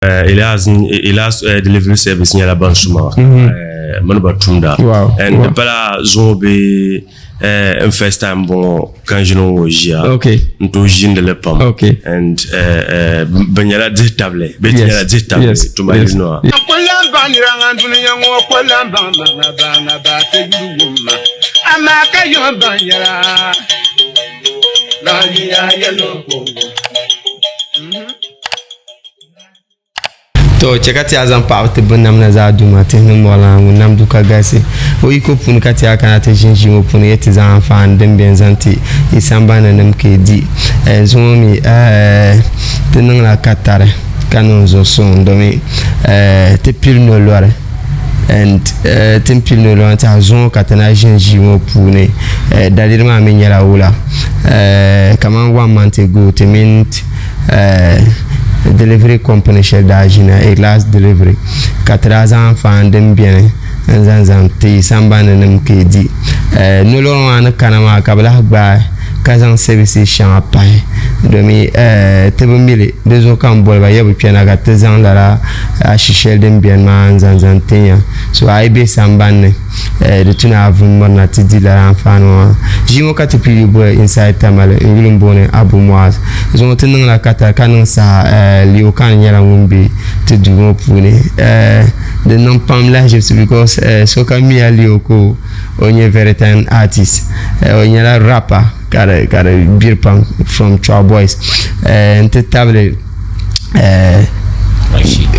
Elias Elias Delivery Service nyɛla ban suma mini ba tumda and di pala zuŋɔ bee n first time bɔŋɔ ka n ʒini ŋɔ ʒiya n tooi ʒiindi li pam and bi nyɛla dihi tabili bee ti nyɛla dihi tabili tuma yili nima. To chɛ ka ti a zaŋ paɣibu ti binnamda zaa Duuma, tihi ni mɔri ŋun nam du ka galisi. O yiko puuni ka ti a kana ti ʒin ʒii ŋɔ puuni yɛ ti zaŋ anfaani din beni zaŋ ti yi sambani ni nim ka yi di. Zuŋɔ mi ti niŋla katari ka niŋ zuɣu suŋ domi ti pili nolɔri and ti ni pili nolɔri n-tɛha zuŋɔ ka ti na ʒin ʒii ŋɔ puuni. Daliri maa mi nyɛla wula? Kaman one month ago ti mini delivery company shɛli daa ʒina a last delivery ka ti daa zaŋ anfaani din beni n zaŋ zaŋ ti sambani nim ka yi di nolɔri maa ni kana maa ka bi lahi gbaai ka zaŋ services shɛŋa pahi domi ti bi mili di zuɣu ka n boli ba ya bi kpɛna ka ti zaŋ lala ashi shɛli din beni maa n zaŋ zaŋ tinya so a yi bɛ sambani ni Di tu ni a vu m-mirina ti di lala anfaani ŋɔ maa. Ʒii ŋɔ ka ti pili boli Inside Tamale n yuli m-booni Abu Muaz. Zuŋɔ ti niŋla katari ka niŋ saha Leo Khan nyɛla ŋun be ti duu ŋɔ puuni. Di niŋ pam lahiʒibisi because sokam miya Leo ka o nyɛ veteran artist. O nyɛla rapper ka di gbiri pam from Chua Boys n-ti tabili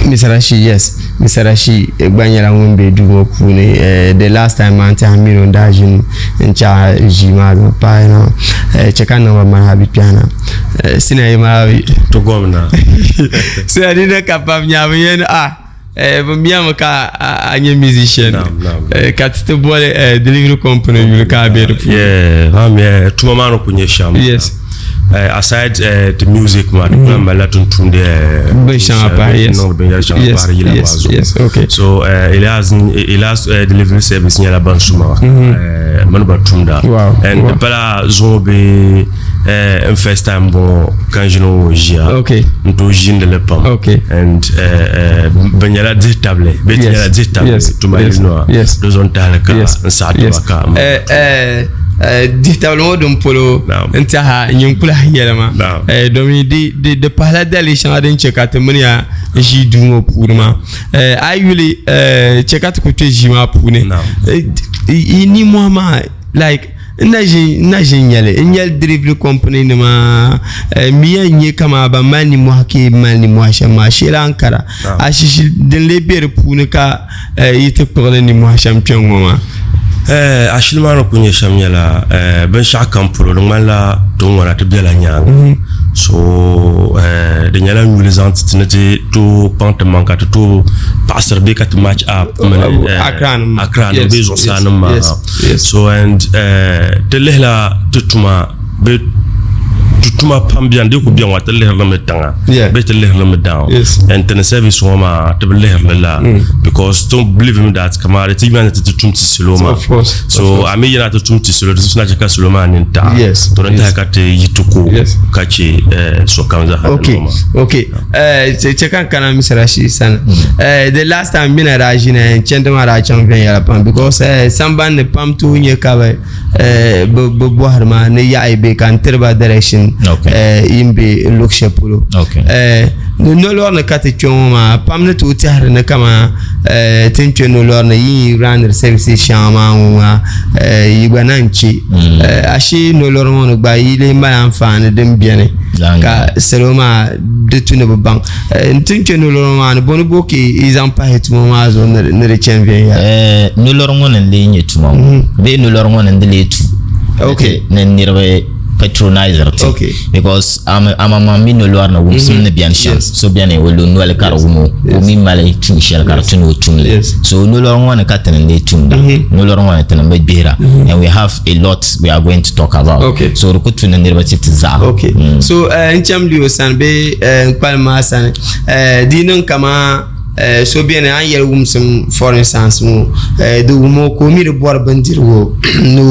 Mr. Rashid yes Mr. Rashid gba nyɛla ŋun be duu ŋɔ puuni the last time maa n tiɛha mini o daa ʒini n chaɣi ʒii maa zaŋ paai na chɛ ka niŋ ba mani bi kpɛhi na sina yi maa bi to gomna sina di ni ka pam nyaa bi yɛn a bi miami ka a nyɛ musician ka ti ti boli delivery company yuli ka a be di puuni tuma maa ni ku nyɛ shɛm yes Aside the music maa di kuli malila tin tumdi binshɛŋa pahi yes niŋdi binyɛri shɛŋa yes pahiri yila maa yes zuɣu yes okay so Elias Elias delivery service nyɛla ban suma mini ba tumda Wow, and wow. di pala zuŋɔ bee n first time bɔŋɔ ka n ʒini ŋɔ ʒiya Okay. n tooi ʒiindi li pam Okay. and bi nyɛla dihi tabili bee ti Yes, nyɛla dihi tabili yes, tuma yes, yili nima yes. di zuɣu n tahili ka Yes, n saɣi yes. tiba ka n Eh, eh, Dihitabili ŋɔ din polo n tiɛha nyin ku lahi yɛli ma domin di pahila dalili shɛŋa din chɛ ka ti mini ya ʒii duu ŋɔ puuni maa a yi yuli chɛ ka ti ku kpɛ ʒii maa puuni yi nimmohi maa like n na ʒi n nyɛli n nyɛli delivery company nima mi yɛn nyɛ kamani ban mali nimmohi ka yi mali nimmohi shɛm maa shee lahi kara ashishi din lee bɛ di puuni ka Yi ti kpuɣili nimmohi shɛm kpɛŋŋo maa? Ashili maa ni ku nyɛ shɛm nyɛla binshɛɣu kam polo di ŋmanila ti ŋɔna ti bela nyaaŋa so di nyɛla nyuli zaŋ ti ti ni ti tooi kpaŋ ti maŋ ka ti tooi paɣasiri bee ka ti match up mini Accra nim bee zuɣusaa nim maa so and ti lihila ti tuma bee ti tuma pam biɛni di ku biɛni wa ti lihiri mi tiŋa bee ti lihiri mi down and tini service ŋɔ maa ti bi lihiri li la because ti believe mi that kamani ti yina ni ti ti tum ti salo maa so a mi yina ti tum ti salo di na chɛ ka salo maa nini taɣi to din tahi ka ti yi ti ko ka chɛ sokam zaa okay okay chɛ ka n kana Mr. Rashid sani the last time mina daa ʒini chɛndi maa daa chaŋ viɛnyɛla pam because sambani ni pam tooi nyɛ ka bi bi bɔhiri ma ni yaɣa yi bɛ ka n tiri ba direction yin bɛ luɣu shɛli polo ni nolɔri ni ka ti kpɛ ŋɔ maa pam ni tooi tɛhiri ni kama ti ni kpɛ nolɔri ni yi yi raaniri services shɛŋa maa ŋɔ maa yi gba naan chɛ ashee nolɔri ŋɔ ni gba yi lee mali anfaani din bɛni ka salo maa di tu ni bi baŋ N ti kpɛ nolɔri maa ni bɔ ni bo ka yi zaŋ pahi tuma maa zuɣu ni di chani viɛnyɛla? Nolɔri ŋɔ ni n-lee nyɛ tuma ŋɔ bee nolɔri ŋɔ ni n-di lee tu ni niriba patroniziri ti because amaŋmaŋ mi nolɔri ni wumsim ni beni shɛm so beni o lo noli ka di wum o o mi mali tuun shɛli ka di tu ni o tum li so nolɔri ŋɔ ni ka ti ni lee tumda nolɔri ŋɔ ni ti ni bi gbihira and we have a lot we are going to talk about okay. so di ku tu ni niriba ti ti zaɣa okay. So n cham li o sani bee n kpalim maa sani di niŋ kama so beni a ni yɛli wumsim for instance ŋɔ di wum o ka o mi di bɔri bindirigu ni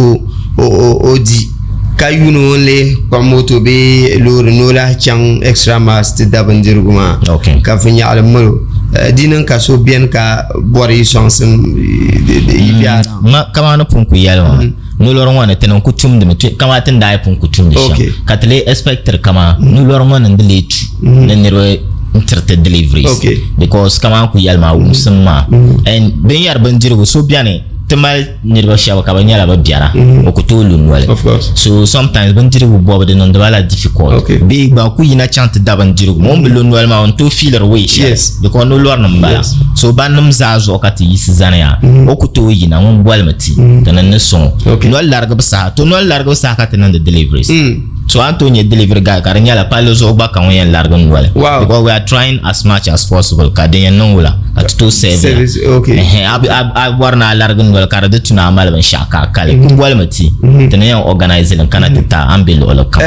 o di. Ka yuuni o ni lee kpuɣi moto bee loori ni o lahi chaŋ extra miles ti da bindirigu maa ka viɛnyɛɣili mali o. Di niŋ ka so beni ka bɔri yi sɔŋsim yi be a Ma kamani ni pun ku yɛli maa nolɔri ŋɔ ni ti ni ku tumdimi kamani ti ni daa yi pun ku tumdi shɛm ka ti lee expectiri kamani nolɔri ŋɔ ni di lee tu ni niriba n-tiri ti deliveries because kamani ku yɛli maa wumsim maa and bɛ ni yɛri bindirigu so beni ti mali niriba shɛba ka bɛ nyɛla bɛ biɛra o ku tooi lu noli so sometimes bindirigu bɔbu di niŋdi ba la difficult bee gba ku yina chaŋ ti da bindirigu o ni bi lu noli maa o ni tooi feeliri way shɛli because nolɔrinim m-bala so bannim zaa zuɣu ka ti yiɣisi zani yaa o ku tooi yina ŋun bolimi ti ti ni ni sɔŋ o noli larigibu saha to noli larigibu saha ka ti niŋdi deliveries So a ni tooi nyɛ delivery guy ka di nyɛla palli zuɣu gba ka ŋun yɛn larigi noli because we are trying as much as possible ka din yɛn niŋ wula ka ti tooi serve ya. Ɛhɛn a bɔri ni a larigi noli ka di di tu ni a mali binshɛɣu ka a kali ku bolimi ti ti ni yɛn organize li n-kana ti ti a a ni be luɣili kam.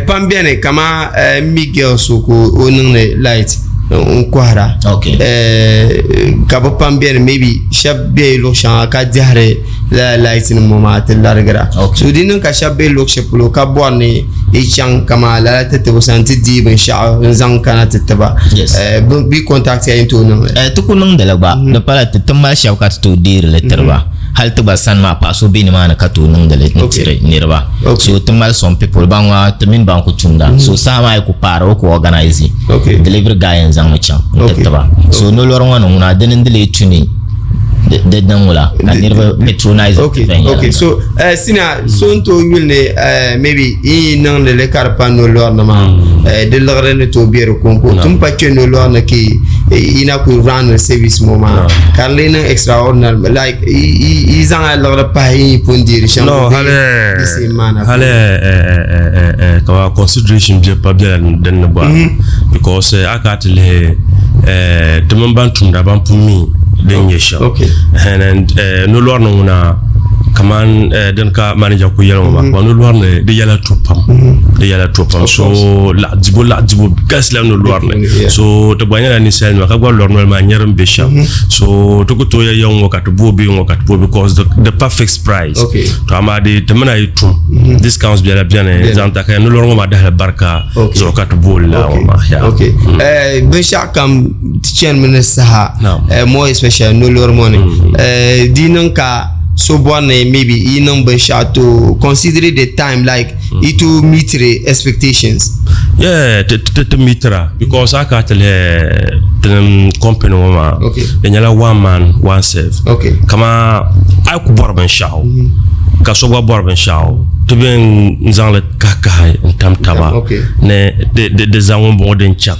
Pam beni kaman m mi girl so ka o niŋdi light n kɔhira ka bɛ pam beni maybe shɛba be luɣ shɛŋa ka dɛhiri lala light nim ŋɔ maa ti larigira so di niŋ ka shɛba be luɣ shɛli polo ka bɔri ni yi chaŋ kaman lala ti tibu sani ti deei binshɛɣu n-zaŋ kana ti ti ba bɛ contact ya yi ni tooi niŋ li. Ti ku niŋdi li gba di pala ti mali shɛba ka ti tooi deeri li tiri ba hali ti gba sani maa paɣa so be nimaani ka tooi niŋdi li n-tiri niriba so ti mali some people ban ŋɔ ti mini ban ku tumda so saha maa yi ku paari o ku organize delivery guy yɛn zaŋmi chaŋ n-ti ti ba so nolɔri ŋɔ ni ŋuna dini n-di lee tu ni di niŋ wula ka niriba patronize okay okay so sina so n tooi yuli ni maybe yi niŋdi li ka di pa nolɔri ni maa di liɣiri ni tooi be di konko ti pa kpe nolɔri ni ka yi na kuli run service ŋɔ maa ka di lee niŋ extraordinary like yi zaŋla liɣiri pahi yi pun deeri shɛm no hali hali kama consideration bɛ pa bɛla din ni gba because a ka ti lihi ti mini ban tumda ban pun mi din nyɛ shɛm and nolɔri ni ŋuna kaman din ka manager ku yɛli ŋɔ maa kaman nolɔri ni di yɛla to pam di yɛla to pam so laɣidibo laɣidibo galisila nolɔri ni so ti gba nyɛla ninsalinima ka gba lɔri noli maa nyɛ din be shɛm so ti ku tooi yɛli ya ŋ-ŋɔ ka ti booi bee ŋ-ŋɔ ka ti booi because di pa fixed price to amaa di ti mina yi tum discounts bela beni zaŋ ta ka ya nolɔri ŋɔ maa dahili barika zuɣu ka ti booli laa ŋɔ maa yaa. Ok binshɛɣu kam ti chanimi ni saha more especially nolori ŋɔ ni di niŋ ka so bɔri ni maybe yi niŋ binshɛɣu to consider the time like yi tooi meet the expectations. Yeah, ti ti ti meetira because a ka ti lihi tinim company ŋɔ maa di nyɛla one man one serve kama a yi ku bɔri binshɛɣu ka so gba bɔri binshɛɣu ti bɛn zaŋli kahi kahi n tam taba ni di zaŋ ŋun bɔŋɔ din chaŋ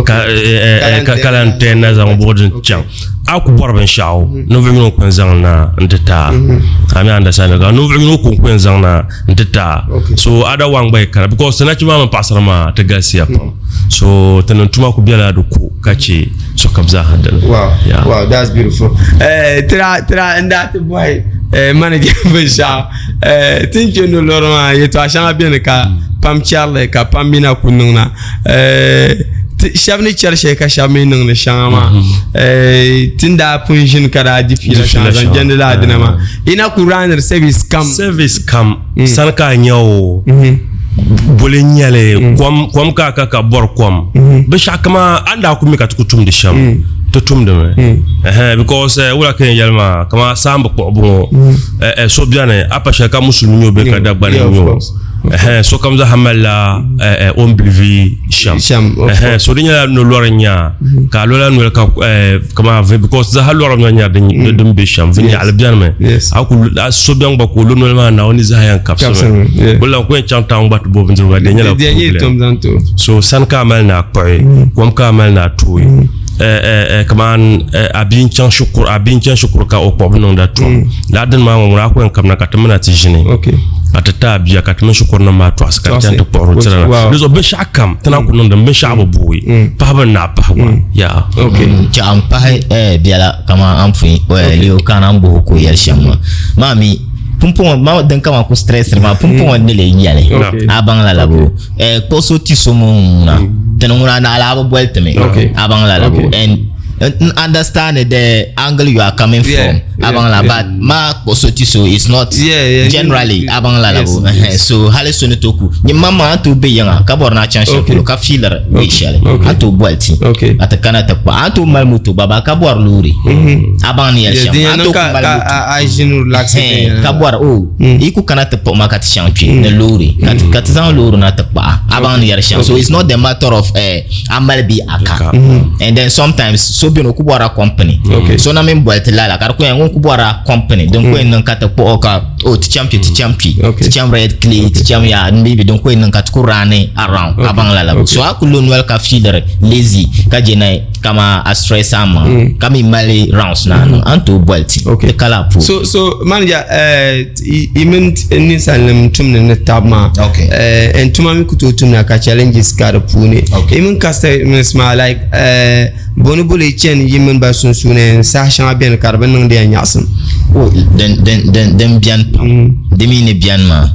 ka lan tɛn na zaŋ ŋun bɔŋɔ din chaŋ a ku bɔri binshaɣu ninvuɣu yino n zaŋ na n ti taa a mi understand ka ninvuɣu yino ko n zaŋ na n ti taa so ada wan gba yi kana because ti nachimba maa mini paɣasara maa ti galisiya pam so ti niŋ tuma ku bela di ko ka chɛ sokam zaaha dini. Wow, yeah. Wow, that's beautiful. Tira tira n daa ti bɔhi manager binshaɣu Ti ni kpe nolɔri maa yɛtɔɣa shɛŋa beni ka pam chɛri li ka pam mi na ku niŋda. Shɛba ni chɛri shɛli ka shɛba mi niŋdi shɛŋa maa. Ti ni daa pun ʒini ka daa di fiila shɛŋa zaŋ jɛndi lala dina maa. Yi na ku raaniri service kam. Service kam sani ka a nya o boli n-nyɛ li kom ka a ka ka bɔri kom binshɛɣu kam a ni daa ku mi ka ti ku tumdi shɛm ti tumdimi because wula ka yɛn yɛli maa kamani saamba kpuɣibu ŋɔ so beni a pa shɛli ka musulimi nyɛ o bee ka Dagbani nyɛ o sokam zaa malila o ni bilivi shɛm so di nyɛla no lɔri n-nya ka a lola noli ka kamani because zaa lɔrimi na nyari din be shɛm viɛnyɛɣili benimi a so beni gba ka o lo noli maa Naawuni zaa yɛn kabisimi bɛ lan ku yɛn chaŋ town gba ti bo bindirigu ka di nyɛla problem so sani ka a mali ni a kpuɣi kom ka a mali ni a tooi kamani a bia n chaŋ shikuru a bia n chaŋ shikuru ka o kpuɣibu niŋda tom lala dini maa ŋɔ ŋuna a ku yɛn kamina ka ti mina ti ʒini ka ti ti a bia ka ti mini shikuru nim maa tɔɣisi ka di chaŋ ti kpuɣiri o tira na di zuɣu binshaɣu kam ti na ku niŋdi binshaɣu bi booi pahibu n naai pahi gba yaa Chaɣa n pahi biɛla kamani a ni pun Leo kana n bohi ka o yɛli shɛm maa maa mi pumpɔŋɔ ma din kama ku stress maa pumpɔŋɔ ni lee nyɛli a baŋ lala boo kpuɣi so ti so ŋun ŋuna tini ŋuna naɣila a bi boli timi a baŋ lala boo and n understand the angle you are coming from. Abaŋ la but ma kpuɣi so ti so is not generally abaŋ lala bo so hali so ni tooi ku nyini maŋmaŋ a ni tooi be yiŋa ka bɔri ni a chaŋ shɛli polo ka fiiliri wei shɛli a ni tooi boli ti ka ti kana ti kpuɣi a ni tooi mali moto gba ba ka bɔri loori a baŋ ni yɛli shɛm a ni tooi ku mali moto ka bɔri o yi ku kana ti kpuɣi ma ka ti chaŋ kpe ni loori ka ti zaŋ loori na ti kpuɣi a baŋ ni yɛli shɛm so it's not the matter of a mali bee a ka and then sometimes so beni o ku bɔrila company so na mini boli ti lala ka di ku yɛn ŋun ku bɔrila company din ku yɛn niŋ ka ti kpuɣi o ka o ti chaŋ kpe ti chaŋ kpe ti chaŋ red clay ti chaŋ yaa maybe din ku yɛn niŋ ka ti ku run around a baŋ lala so a ku lo noli ka feeliri lazy ka je na kama a stress a maŋa ka mi mali rounds na niŋ a ni tooi boli ti ti kala puuni. So so manager eh, i mini ninsalinima tumdi ni tab maa Okay. eh, and tuma mi ku tooi tumda ka challenges ka di puuni Okay. i mini customers maa like eh, boni boli chani yi mini ba sunsuuni saha shɛŋa beni ka di bi niŋdi ya nyaɣisim. Oh, din din din din beni pam di mi ni beni maa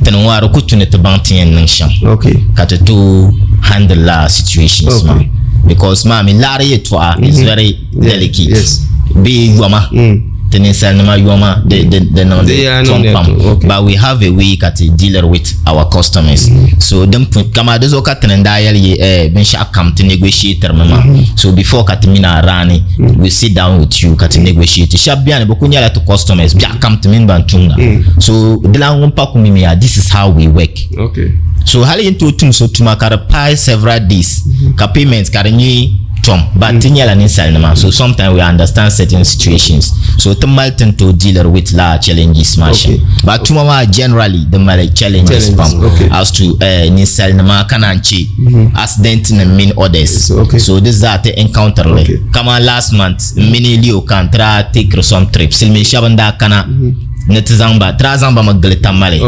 tini ŋɔ di ku tu ni ti baŋ ti yɛn niŋ shɛm Okay. ka ti tooi handle lala situations Okay. maa because maa mi laɣiri yɛltɔɣa is very delicate yes. bee yoma ti ninsalinima yoma di di di niŋdi Di yaa tom niŋdi pam tom, okay. but we have a way ka ti deal with our customers so din pun kama di zuɣu ka tini n daa yɛli yi eh, binshɛɣu kam ti negotiate mi maa so before ka ti mini a raani we sit down with you ka ti negotiate shɛba bɛni bi ku nyɛla ti customers biɛɣu kam ti mini ban tumda so dilan ŋun pa ku mi mi ya this is how we work Okay. so hali yin tooi tum so tuma ka di paai several days ka payment ka di nyɛ tom but ti nyɛla ninsalinima so sometimes we understand certain situations so ti mali tin tooi deal with la challenges maa shɛm but tuma maa generally di mali challenges pam as to ninsalinima ka naan che accident nim mini others so di zaa ti encounter li kaman last month m mini Leo ka n try take some trip silimiin shɛba n daa kana ni ti zaŋ ba ti daa zaŋ ba mi gili Tamale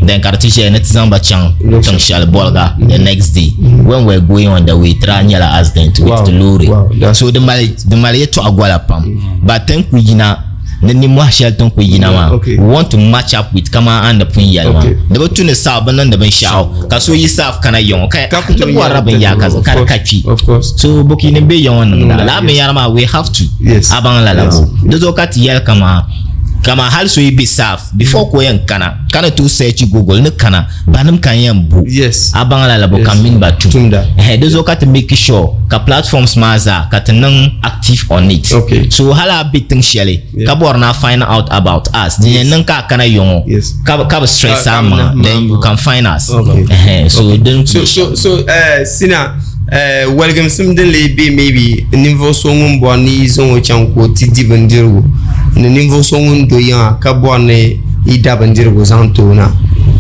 then ka di ti ʒɛya ni ti zaŋ ba chaŋ tiŋ shɛli Bolga the next day when we were going on the way ti daa nyɛla accident with the loori so di mali di mali yɛltɔɣa gola pam but tin ku yina ni nimmohi shɛli tin ku yina maa we want to match up with kaman a ni pun yɛli maa di bi tu ni south bi niŋdi binshaɣu ka so yi south kana yiŋɔ ka ti bɔrila binyɛra ka di ka kpi so bukinim bɛ yiŋɔ niŋda lala binyɛra maa we have to a baŋ lala bo di zuɣu ka ti yɛli kaman Kaman hali so yi be saaf before ka o yɛn kana ka ni tooi search Google ni kana banim ka n yɛn bo a baŋ lala bo ka m mini ba tum ɛhɛ di zuɣu ka ti make sure ka platforms maa zaa ka ti niŋ active on it so hali a be tiŋ shɛli ka bɔri ni a find out about us din yɛn niŋ ka a kana yɔŋɔ ka bi stress a maŋa then you can find us ɛhɛ so din So Sina Eh, waligimsim din lee be maybe ninvuɣ so ŋun bɔri ni yi zaŋ o chaŋ ka o ti di bindirigu ni ninvuɣ so ŋun do yiŋa ka bɔri ni yi da bindirigu zaŋ ti o na.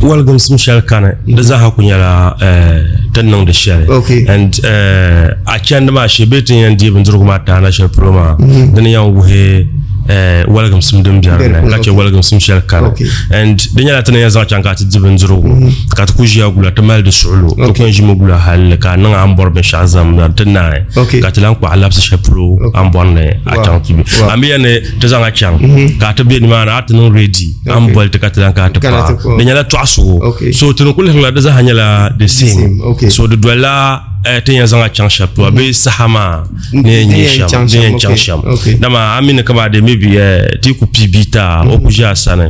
Waligimsim shɛli kani, di zaaha ku nyɛla eh, ti ni niŋdi shɛli. Okay. And eh, a chandi maa shee bee ti ni yɛn deei bindirigu maa taana shɛli polo maa, di ni yɛn wuhi eh, waligimsim din be di ni ka chɛ waligimsim shɛli kani. Okay. And di nyɛla ti ni yɛn zaŋ chaŋ ka ti di bindirigu ka ti ku ʒiya gula ti mali di suɣulo ti ku yɛn ʒimi gula halli ka a niŋ a ni bɔri binshɛɣu zaŋ na ti naai ka ti lan kpuɣi a labisi shɛli polo a ni bɔri ni a chaŋ ti be. A mi yɛn ni ti zaŋ a chaŋ ka a ti be nimaani a ti niŋ ready a ni boli ti ka ti lan kana ti paai. Di nyɛla tɔɣisigu. So ti ni ku lihiri la di zaa nyɛla the same. So di dolila ti ni yɛn zaŋ a chaŋ shɛli polo bee saha maa. ni yɛn nyɛ shɛm din yɛn chaŋ shɛm dama a mi ni kama de maybe ti ku pii bia ti a o ku ʒi a sani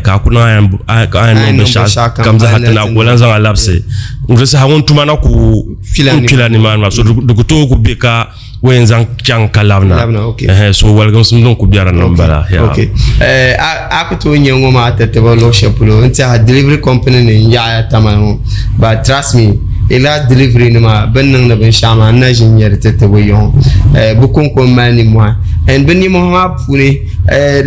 ka a ku niŋ a yɛn niŋ binshaɣu kam zaa ti na ka o lan zaŋ a labisi di saha ŋun tuma na ku kpila nimaani maa so di ku tooi ku bɛ ka o yɛn zaŋ chaŋ ka labina so waligimsim din ku bɛ dinni n bala a ku tooi nyɛ ŋɔ maa ti tiba luɣu shɛli polo n tiɛha delivery company ni n yaɣaya tamali ŋɔ but trust me Ila delivery nima bini niŋdi binshaɣu maa n na ʒi n nyɛri ti tibu yiŋɔ bi konko n mali nimmohi and bi nimmohi maa puuni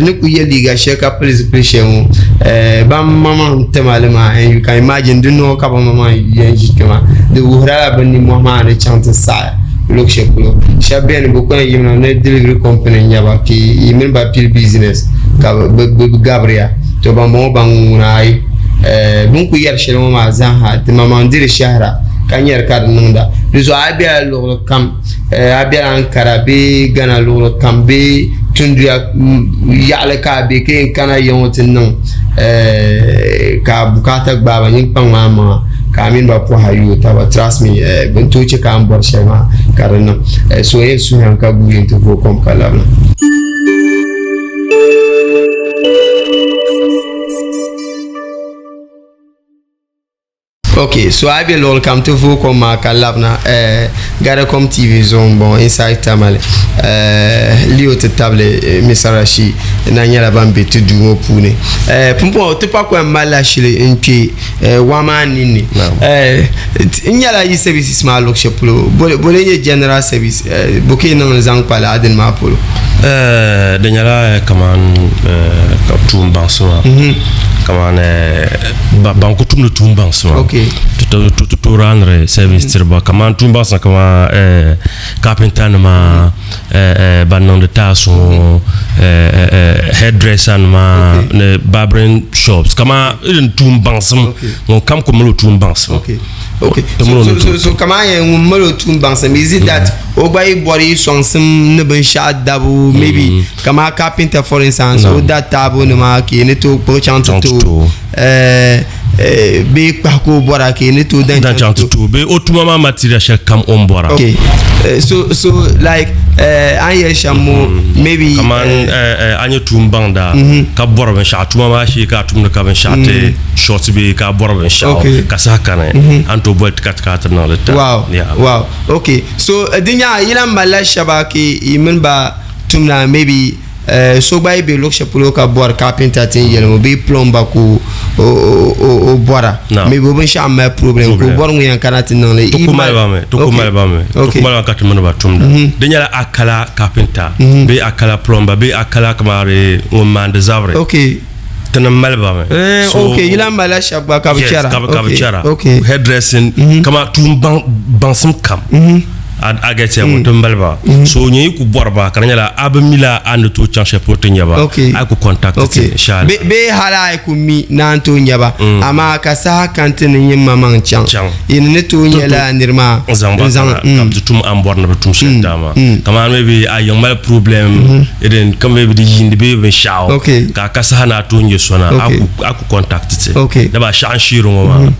ni ku yɛ liiga shɛli ka pili zipili shɛli ŋɔ ban maŋmaŋ timali maa and you can imagine di noo ka bi maŋmaŋ yɛn ʒi kpɛ maa di wuhurila bi nimmohi maa ni chaŋ ti saɣi luɣu shɛli polo shɛba bɛni bi ku yɛn yimina ni delivery company n nyɛba ka yi mini ba pili business ka bi gabiriya to ban bɔŋɔ ban ŋuna ayi bini ku yɛri shɛli ŋɔ maa zaaha ti maŋmaŋ diri shɛhira ka nyɛri ka di niŋda. Di zuɣu a yi bela luɣili kam, a bela Ankara bee Ghana luɣili kam bee Tunduya yaɣili ka a be ka yɛn kana ya ŋɔ ti niŋ ka bukaata gbaai ba nyin kpaŋ maa maŋa ka a mini ba pɔha yooi taba. Trust me, bɛ ni tooi che ka a ni bɔri shɛli maa ka di niŋ. So yɛn suhiya ka guui nti vooi kom ka labina. Ok, so a be luɣili kam ti vooi kom maa ka labina eh, Gadacom TV zuɣu m-bɔŋɔ Inside Tamale. Eh, Leo ti tabili eh, Mr. Rashi na nyɛla ban be ti duu ŋɔ puuni. Eh, pumpɔŋɔ ti pa kɔŋ malila shili n-kpe eh, waa maa ninni. Eh, n nyɛla yi services maa luɣ shɛli polo, bole nyɛ general service, eh, bo ka yi niŋ li zaŋ kpa lala dini maa polo? Eh, di nyɛla eh, kaman eh, tuun baŋsi maa mhm. kaman eh, ban ku tumdi tuun baŋsi maa ti toori service mhm. tiriba kaman tuun baŋsi kaman eh, carpenter nima eh, eh, ban niŋdi taasi ŋɔ hairdresser nima ni barbering shops kaman irin tuun baŋsim ŋun kam ku mali o tuun baŋsim. Okay. So, so, so kaman yɛn ŋun mali o tuun baŋsim is it that o gba yi bɔri yi sɔŋsim ni binshɛɣu dabu maybe mm. kaman carpenter for instance o da taabo nima ka yi ni tooi kpuɣi chaŋ ti to eh, eh, bee kpahi ka o bɔra ka yi ni tooi dan chaŋ ti to bee o tuma maa material shɛli kam o ni bɔra. Okay. So so like a ni yɛli shɛm ŋɔ mm. maybe kaman a nyɛ tuun baŋda mm-hmm. ka bɔri binshɛɣu tuma maa shee ka a tumdi ka binshɛɣu ti mm. short bee ka a bɔri binshɛɣu ka saha kani mm-hmm. a ni tooi boli ti ka ti ka ti niŋli ta. Wow. Yeah. Wow. Okay. So di nyaanga yi lahi malila shɛba ka yi mini ba tumda maybe so gba yi be luɣ shɛli polo ka bɔri carpenter ti ni yɛli ŋɔ bee plumber ka o bɔra maybe o binshɛɣu mali problem ka o bɔri ŋun yɛn kana ti niŋ li. Ti ku mali ba mi, ti ku mali ba mi, ti ku mali ba ka ti mini ba tumda. Di nyɛla a kala carpenter bee a kala plumber bee a kala kamani ŋun maandi zabiri. Ti ni mali ba mi. Ok, yi lahi malila shɛba gba ka bɛ chɛra. Yes, ka bɛ chɛra. Hairdressing, kamani tuun baŋsim kam. A get ya ŋɔ ti mali ba. So nyɛ yi ku bɔri ba ka di nyɛla a bi mi la a ni tooi chaŋ shɛli polo ti nya ba, a yi ku contact ti inshallah. Bee hali a yi ku mi ni a ni tooi nya ba, amaa ka saha kani ti ni nyin maŋmaŋ chaŋ, yi ni ni tooi nya lala niri maa n zaŋ ba kana ka bɛ ti tum a ni bɔri ni bɛ tum shɛli dama. Kamani maybe a yiŋ mali problem irin ka maybe di yiindi bee binshɛɣu ka a ka saha ni a tooi nya so na a ku contact ti. Dama shɛɣu n sheeri ŋɔ maa.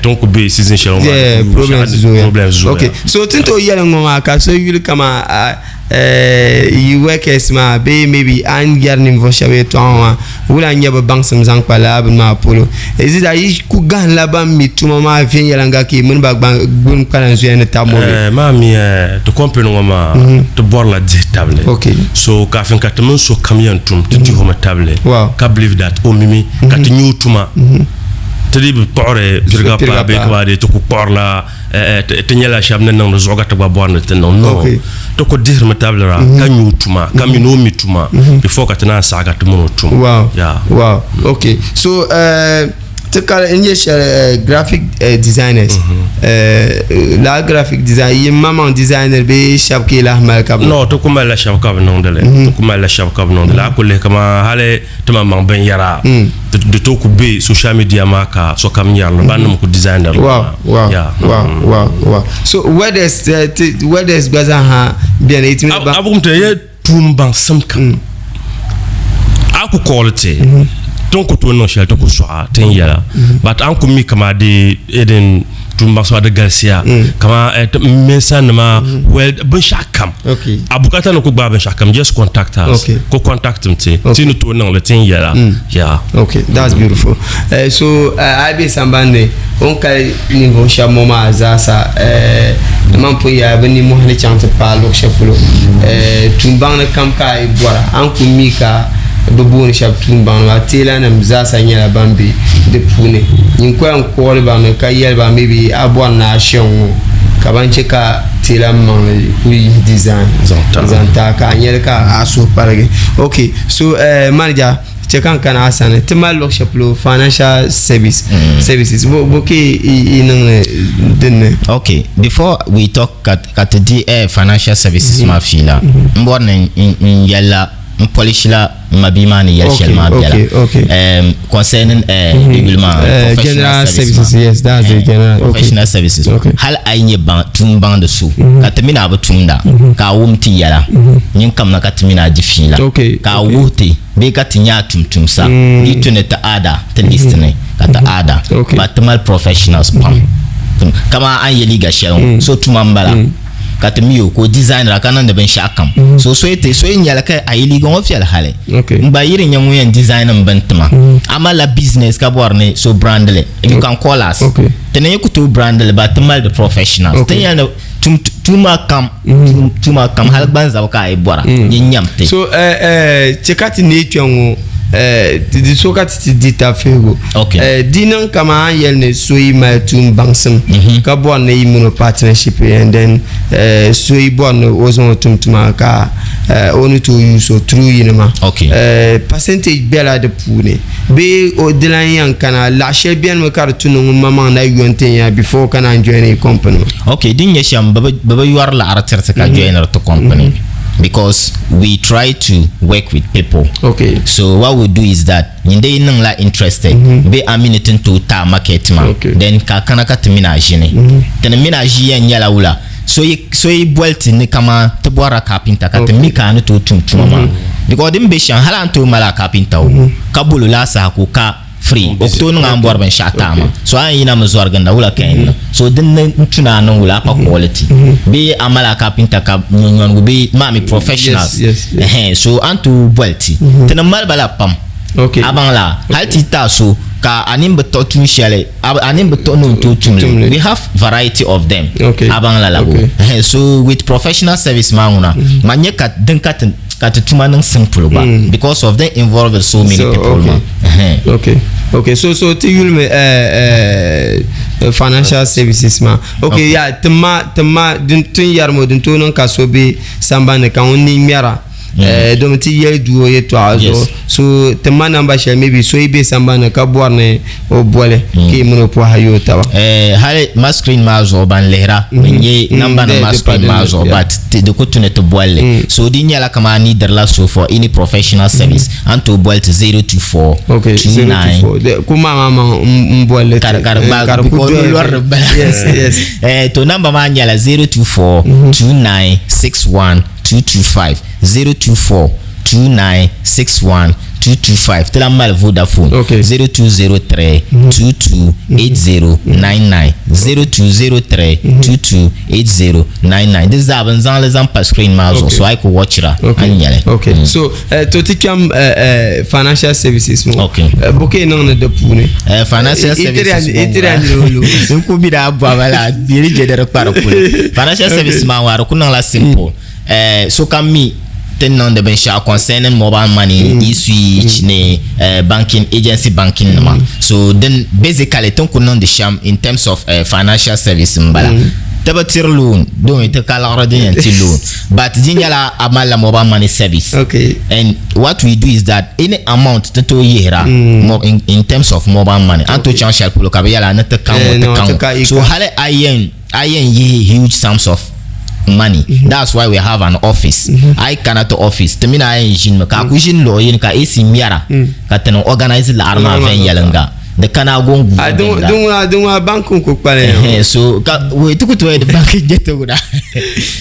Tin ku be season shɛli ŋɔ maa ni problems zooya. Problems zooya. Okay. So tin tooi yɛli ŋɔ maa ka so yuli kama yi workers maa bee maybe a ni yɛri ninvuɣu shɛba yɛltɔɣa ŋɔ maa wula n-nyɛ bɛ baŋsim zaŋ kpa lala bini maa polo. Is it that yi ku gahinla ban mi tuma maa viɛnyɛliŋga ka yi mini ba gbuni kpalan zuya ni tabi ŋɔ bee? Maa mi ti company ŋɔ maa ti bɔrila dihi tabili. Okay. So kafin ka ti mini so kam yɛn tum ti dihi o mi tabili. Wow. Ka believe that o mimi ka ti nya o tuma. Ti dii bi kpuɣiri piriga paa bee kamaa dee ti ku kpuɣirila ti nyɛla shɛba ni niŋdi zuɣu ka ti gba bɔri ni ti niŋ. No, ti ku dihirimi tabilira ka nya o tuma ka mi ni o mi tuma before ka ti naan saɣi ka ti mini o tum. Wow. Yeah. Wow. Okay. So, ti kali n nyɛ shɛli graphic designers. Lala graphic design yi maŋmaŋ designer bee shɛba ka yi lahi mali ka bi. No, ti ku malila shɛba ka bi niŋdi li. Ti ku malila shɛba ka bi niŋdi li. A ku lihi kaman hali Ti maŋmaŋ binyɛra di tooi ku be social media maa ka sokam nyari li, ban nim ku designer li maa. Wow, wow, wow, wow. So welders, ti welders gba zaa ha beni it means ba. A bukum ti yɛ tuun baŋsim kam. A ku call ti, ti ni ku tooi niŋ shɛli ti ku sɔɣa ti ni yɛla but a ni ku mi kaman di din tuun baŋsim di galisiya kaman mensa nima weld binshɛɣu kam a bukata ni ku gbaai binshɛɣu kam just contact us ku contact m ti ti ni tooi niŋli ti ni yɛla yeah okay that's beautiful so a yi be sambani ni o ni kali ninvuɣu shɛba ŋɔ maa zaasa man pun yɛla bɛ nimmohi ni chaŋ ti paai luɣ shɛli polo tuumbaŋni kam ka a yi bɔra a ni ku mi ka bɛ booni shɛba tuumbaŋnima teelanima zaasa nyɛla ban be di puuni nyin koya n-kooli ba mi ka yɛli ba maybe a bɔri ni a shɛ ŋ-ŋɔ ka ban che ka teela maŋli kuli yihi design zaŋ ti a ka a nyɛli ka a suhu paligi. Ok so manager che ka n kana a sani ti mali luɣ shɛli polo financial service services bo ka yi niŋdi din ni? Ok before we talk ka ti di financial services maa fiila m bɔri ni n yɛlila n polish la n ma bia maa ni yɛli shɛli maa biɛla concerning di yuli maa professional services yes that's the general professional services hali a yi nyɛ tuun baŋdi so ka ti mini a bi tumda ka a wum ti yɛla nyin kamina ka ti mini a di fiila ka a wuhi ti bee ka ti nyɛ a tumtumsa di tu ni ti aada ti list ni ka ti aada but ti mali professionals pam kamani a ni yɛ liiga shɛli ŋɔ so tuma m-bala. Ka ti mi o ka o designera ka niŋdi binshɛɣu kam. So so yi ti so yi nyɛli ka a yi liiga ŋɔ viɛli hali. N gba yi di nyɛ ŋun yɛn design n bini tima. A malila business ka bɔri ni so brand li. You can call us. Ti ni yi ku tooi brand li but ti mali di professionals. Ti ni yɛli ni tum tuma kam tuma kam hali gbanzabi ka a yi bɔra nyin nyam ti. So chɛ ka ti neei kpɛŋ ŋɔ di so ka ti ti di tafihigu. Di niŋ kaman a ni yɛli ni so yi mali tuun baŋsim ka bɔri ni yi mini o partnership and then so yi bɔri ni o zaŋ o tum tuma ka o ni tooi use o through yini maa. Percentage bela di puuni bee o di lan yɛn kana laɣ shɛli benimi ka di tu ni ŋun maŋmaŋ na yo n-ti ya before ka naan join yi company maa. Ok, din nyɛ shɛm bɛ bi yɔri laɣiri tiri ti ka joiniri ti company because we try to work with people. Ok. So what we do is that nyin dee yi niŋla interested bee a mi ni ti ni tooi taai market maa then ka a kana ka ti mini a ʒini. Ti ni mini a ʒi yɛn nyɛla wula? So yi so yi boli ti ni kaman ti bɔrila carpenter ka ti mi ka a ni tooi tum tuma maa because din be shɛm hali a ni tooi mali a carpenter o ka bol o laasaha ka o ka free o ku tooi niŋ a ni bɔri binshɛɣu taai maa so a yɛn yina mi zɔri ginda wula ka yɛn niŋ so din ni n tu ni a niŋ wula a pa quality bee a mali a carpenter ka nyɔnyɔnigu bee maa mi professionals ɛhɛn so a ni tooi boli ti ti ni mali ba la pam a baŋ la hali ti yi taai so ka a nini bi tiɣi tuun shɛli A nini bi tuhi ni o ni tooi tum li. We have variety of them. A baŋ lala bo. So with professional service maa ŋuna, mm-hmm. ma nyɛ ka din ka ti ka ti tuma niŋ simple gba mm. because of them involved so many so, people okay. maa. Okay. Okay, so so ti yulimi financial services maa. Okay, okay. ya ti ma din tin yɛrimi din tooi niŋ ka so be sambani ka ŋun ni ŋmɛra. Eh, domi ti yɛli duu o yɛtɔɣa zuɣu so ti ma namba shɛli maybe so yi be sambani ni ka bɔri ni o boli ka yi mini o pɔha yooi taba. Eh, hali ma screen maa zuɣu ban lihira bɛ nyɛ namba nim maa screen maa zuɣu but di ku tu ni ti boli li so di nyɛla kamani a ni dirila so for any professional service a ni tooi boli ti 024 Okay, 29 024 ku maa maa maŋ n boli li ti ka di gbaai ka di ku because doya lɔri di bala yes yes Eh, to namba maa nyɛla 024 29 61 225 024 29 61 225 ti lahi mali Vodafone Okay. 0203 22 80 99 0203 22 80 99 di zaa bin zaŋli zaŋ pa screen maa zuɣu Okay. so a yi ku watchira Okay. a ni nyɛli Okay. So, to ti kpɛm financial services ŋɔ. Okay. Bo ka yi niŋdi di puuni? Financial services I tiri a niriba lu. N ku bi daa bɔhima la di ni je di di kpari kuli. Financial services maa ŋɔ a di ku niŋla simple. Sokam mi ti ni niŋdi binshɛɣu concerning mobile money, e-switch ni banking agency banking nima. So din basically ti ni ku niŋdi shɛm in terms of financial service m-bala. Ti bi tiri loan, domi ti ka liɣiri din yɛn ti loan. But di nyɛla a malila mobile money service. Okay. And what we do is that any amount ti tooi yihira in terms of mobile money. A ni tooi chaŋ shɛli polo ka bɛ yɛli a ni ti ka ŋɔ, ti ka ŋɔ. So hali a yɛn a yɛn yihi huge sums of money. That's why we have an office. A yi kana ti office, ti mini a yɛn ʒinimi ka a ku ʒini luɣ yini ka AC mɛra ka ti niŋ organize laɣiri maa viɛnyɛliŋga. Di kana agongu A din dinda. din ŋuna din ŋuna bank n ku kpali ya. Ehe, so ka wei ti ku tooi di bank n ti ŋuna.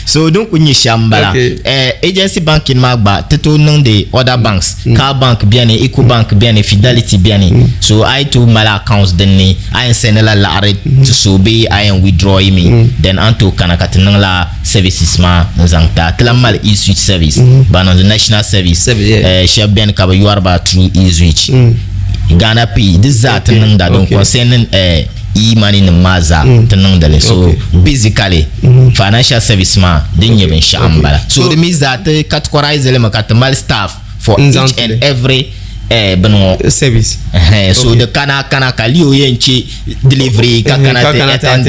So din ku nyɛ shɛm n bala. Okay. Eh, agency banking maa gba ti tooi niŋdi other banks. Car bank beni, Eco bank beni, Fidelity beni. So a yi tooi mali accounts din ni a yɛn send la laɣiri ti so bee a yɛn withdraw mi, then a ni tooi kana ka ti niŋ la services maa n zaŋ ti a. Ti lahi mali e-switch service, ban niŋdi national service. Service, yeah. Eh, shɛba beni ka bɛ yɔri ba through e-switch. Ghana Pay di zaa ti niŋda din concerning e-money nim maa zaa ti niŋdi li. So basically financial service maa din nyɛ binshɛɣu n bala. So di mi zaa ti categorize li mi ka ti mali staff for each and every bini ŋɔ service. So di kana kana ka Leo yɛn che delivery ka kana ti attend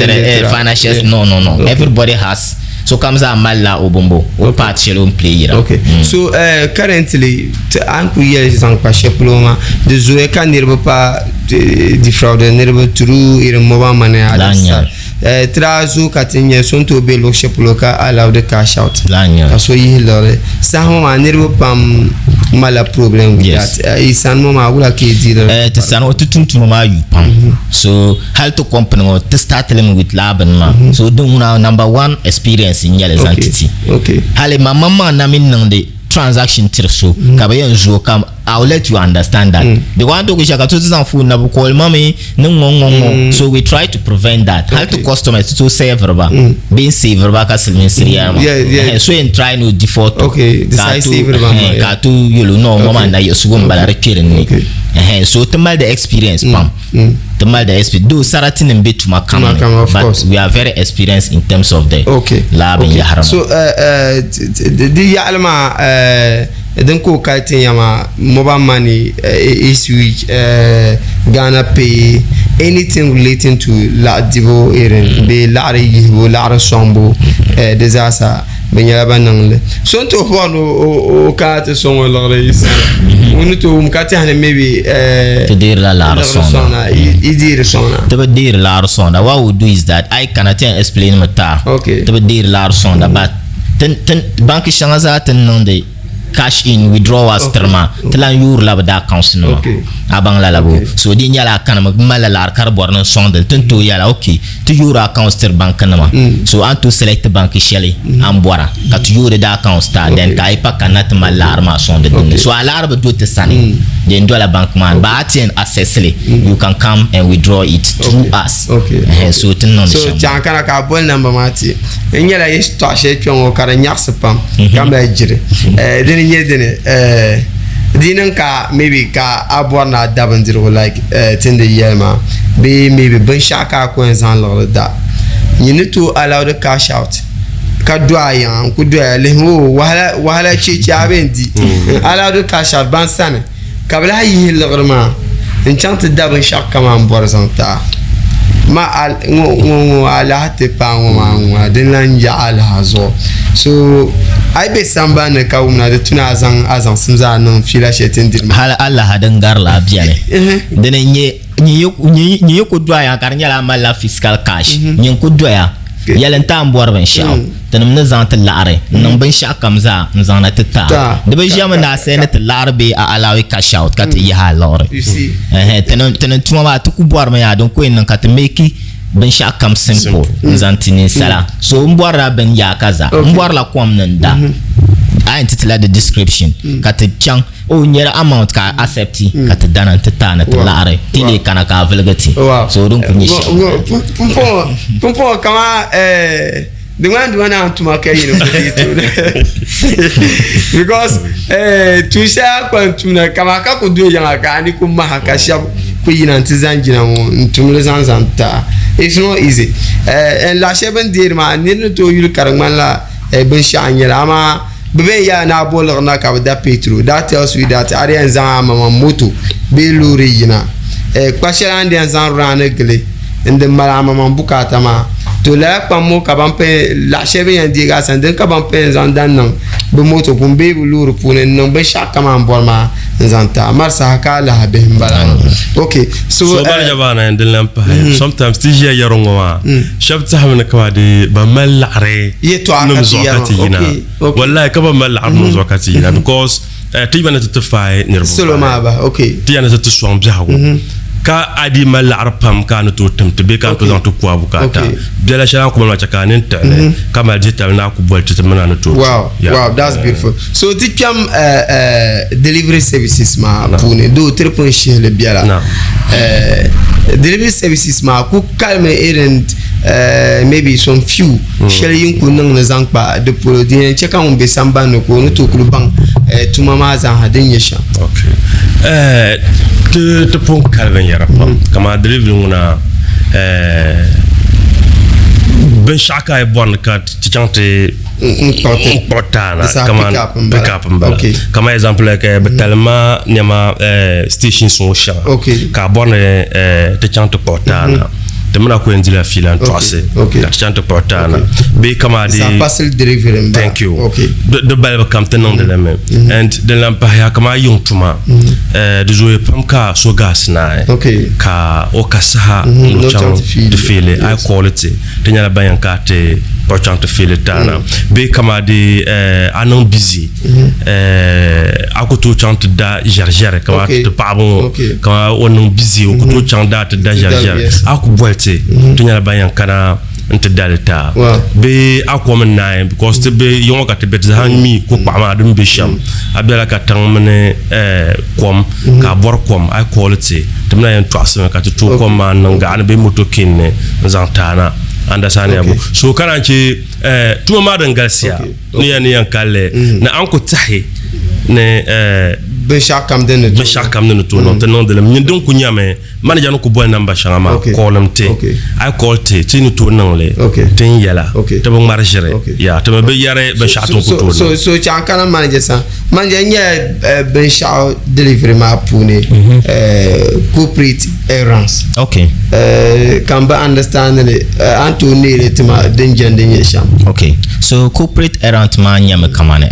financial no no no everybody has sokam zaa malila o bimbo o part shɛli o ni play yira. Okay. So currently a ni kuli yɛli zaŋ kpa shɛli polo maa di zooya ka niriba pa defraud niriba through irin mobile money Laa n-nyɛ li. Ti daa zooi ka ti nya so ni tooi be luɣ shɛli polo ka allow di cash out Laa n-nyɛ li. ka so yihi liɣiri. Saha ŋɔ maa niriba pam malila problem with Yes. that. Yi sani ŋɔ maa wula ka yi deal Ti sani ŋɔ ti tum tuma maa yuui pam. So hali ti company ŋɔ ti start li mi with laa bini maa. So din ŋuna number one experience n-nyɛ li zaŋ ti ti. Okay. Hali ma maŋmaŋ na mi niŋdi transaction tiri so ka bɛ yɛn zooi ka I will let you understand that. Because an to ku shaka to zaŋ phone na bi call ma mi ni ŋɔ ŋɔ ŋɔ. So we try to prevent that. Hali ti customers ti tooi serve ba. Bee n save ba ka silimiinsiri yɛra maa. So yɛn try ni o default to. Okay, Ka decide a to save ba maa, ka a to yɛl o no ŋɔ maa nayiɣisigu m-bala di kpe din ni. So ti mali di experience pam. Ti mali di experience. Though sarati nim be tuma kam Tuma ni, kam, of but course. we are very experienced in terms of the laa binyahari maa. So, di yaɣili maa, din ka o kali tin ya maa, mobile money, e-switch, Ghana Pay, anything relating to laɣa dibu irin bee laɣiri yihibu, laɣiri sɔŋbu, di zaasa bɛ nyɛla ban niŋ li. So n tooi bɔri ni o kana ti sɔŋ o liɣiri yi sani, ŋun ni tooi wum ka tɛhi ni maybe Ti deerila laɣiri sɔŋda. Yi deeri sɔŋda. Ti bi deeri laɣiri sɔŋda. What we do is that a yi kana ti yɛn explain mi ti a. Ti bi deeri laɣiri sɔŋda but banki shɛŋa zaa ti ni niŋdi cash in withdrawals tiri maa ti lan yuurila bɛ daa accounts nima a baŋ lala bɔ so di nyɛla a kanimi m malila laɣiri ka di bɔri ni n sɔŋdi li ti ni tooi yɛla ok ti yoori accounts tiri banki nima so a ni tooi select banki shɛli a ni bɔra ka ti yoori di accounts ti a then ka a yi pa kanna ti mali laɣiri maa sɔŋdi dinni so a laɣiri bi do ti sani di yɛn dola banki maa ni but a ti yɛn access li you can come and withdraw it through us so ti ni niŋdi so shɛm chaŋ kana ka a boli number maa ti N nyɛla yɛltɔɣa shɛli kpɛ ŋɔ ka di nyaɣasi pam ka mali jiri. Dini n-nyɛ dini di niŋ ka maybe ka a bɔri ni a da bindirigu like ti ni di yɛli maa bee maybe binshɛɣu ka a ku yɛn zaŋ liɣiri da nyin ni tooi allow di cash out ka do a yiŋa n ku doya lihimi o wahala cheechi a bee n-di n allow di cash out ban sani Ka bɛ lahi yihi liɣiri maa n-chaŋ ti da binshɛɣu kam a ni bɔri zaŋ ti a. Ma a ŋɔ ŋɔ ŋɔ alaha ti paai ŋɔ maa ŋɔ maa din lan yaɣi alaha zuɣu. So a yi be sambani ni ka wumna di tu ni a zaŋ a zaŋsim zaa niŋ fiila shɛli ti ni diri maa. Hali alaha din gari la beni. Dini n-nyɛ nyin yi ku doya ka di nyɛla a malila physical cash, nyin ku doya yɛli n-ti a ni bɔri binshɛɣu. Tinim ni zaŋ ti laɣiri n-niŋ binshɛɣukam zaa n-zaŋ na ti ti a. Di bi ʒiɛmi ni a sayi ni ti laɣiri bee a allow cash out ka ti yihi a liɣiri. Ɛhɛn, tinim tuma maa ti ku bɔrimi yaa din ku yɛn niŋ ka ti make binshɛɣukam simple n-zaŋ ti ninsala. So m bɔrila bini yaaka zaa, m bɔrila kom ni n da. A yɛn ti ti la di description ka ti chaŋ. O nyɛla amount ka a accept ka ti dana n-ti ti a ni ti laɣiri ti lee kana ka a viligi ti. So din kuli nyɛ shɛm. Pumpɔŋɔ kaman di ŋmani duma naan tuma ka yini ku dii tuuni because tuun shɛli a kpalim tumda kaman ka ku do yiŋa ka a ni ku maha ka shɛba ku yina nti zani jina ŋɔ n-tumli zaŋ zaŋ ti a. It's not easy. And laɣ shɛli bɛ ni deeri maa nir ni tooi yuli ka di ŋmanila binshɛɣu n-nyɛ li amaa Bɛ bɛn yaa ni a bo liɣiri na ka bɛ da petrol, that tells you that a di yɛn zaŋ a maŋmaŋ moto bee loori yina. Kpa shɛli a ni di yɛn zaŋ raani gili n-di mali a maŋmaŋ bukaata maa. To lala kpam ŋɔ ka ban pun laɣ shɛli bɛ ni yɛn deegi a sani dini ka ban pun yɛn zaŋ da niŋ bɛ moto puuni bee bɛ loori puuni n-niŋ binshɛɣu kam a ni bɔri maa n-zaŋ ti a. Mari saha ka a lahi bihi m-bala maa. Ok, so. So Barija maa na yɛn din lan pahi, sometimes ti ʒiya yɛri ŋɔ maa, shɛba tɛhimi ni kaman dee ban mali laɣiri nim zuɣu ka ti yina. Wallahi ka ban mali laɣiri nim zuɣu ka ti yina because ti yina ni ti ti faai niriba bahi. Ti yina ni ti ti sɔŋ biɛhigu ka a dii mali laɣiri pam ka a ni tooi tim ti bee ka a ni tooi zaŋ ti ku a bukaata. Biɛla shɛli a ni ku mali maa chɛ ka a nini tiɣi li ka mali dihitabili ni a ku boli ti ti mini a ni tooi tum. Wow, wow, that's beautiful. So ti kpɛm delivery services maa puuni doo ti di pun shihili biɛla. Delivery services maa ku kalimi irin maybe some few shɛli yin ku niŋ ni zaŋ kpa di polo din yɛn chɛ ka ŋun be sambani ni ka o ni tooi kuli baŋ tuma maa zaaha din nyɛ shɛm. Okay. Ti pun kali binyɛra pam kamani delivery ŋuna binshɛɣu ka a yi bɔri ni ka ti chaŋ ti n-kpuɣi taana kamani pick up m-bala kamani example like bɛ talim ma nɛma stations ŋɔ shɛŋa ka a bɔri ni ti chaŋ ti kpuɣi taana Ti mini a ku yɛn dila fiila n-tɔɣisi ka ti chaŋ ti kpuɣi taana bee kaman di Thank you. Di balibu kam ti niŋdi li mi. And din lan pahiya kaman yiŋ tuma di zooya pam ka so gaasi naai ka o ka saha ni o chaŋ ti fiili a yi call ti ti nyɛla ban yɛn ka ti kpuɣi chaŋ ti fiili taana bee kaman di a niŋ busy a ku tooi chaŋ ti da ʒɛriʒɛri kamani ti paɣaba ŋɔ kamani o niŋ bizi o ku tooi chaŋ daa ti da ʒɛriʒɛri a ku boli ti ti nyɛla ban yɛn kana. N ti dali taa bee a kom n naai because ti be yiŋɔ ka ti be ti zaŋ mi ko kpaɣu maa din be shɛm a bela katiŋ mini kom ka a bɔri kom a yi call ti ti mi na yɛn tɔɣisimi ka ti tooi kom maa n niŋ gaɣa ni bee moto kin ni n zaŋ ti a na understand ya so ka naan che tuma maa din galisiya ni yɛn ni yɛn kalli ni a ni ku tɛhi ni binshɛɣu kam din ni binshɛɣu kam din ni tooi niŋ ti niŋdi li mi din ku nyɛmi Manager ni ku boli namba shɛŋa maa call ti. A yi call ti, ti ni tooi niŋ li ti ni yɛla. Ti bi ŋmari ʒiri. Ya, ti mi bi yɛri binshɛɣu ti ni ku tooi niŋ. So chaŋ kana manager sani. Manager n nyɛla binshɛɣu delivery maa puuni corporate errands. Ka n bi understand li, a ni tooi neei li ti ma din jɛndi nyɛ shɛm. Okay. So corporate errand maa nyɛmi kamani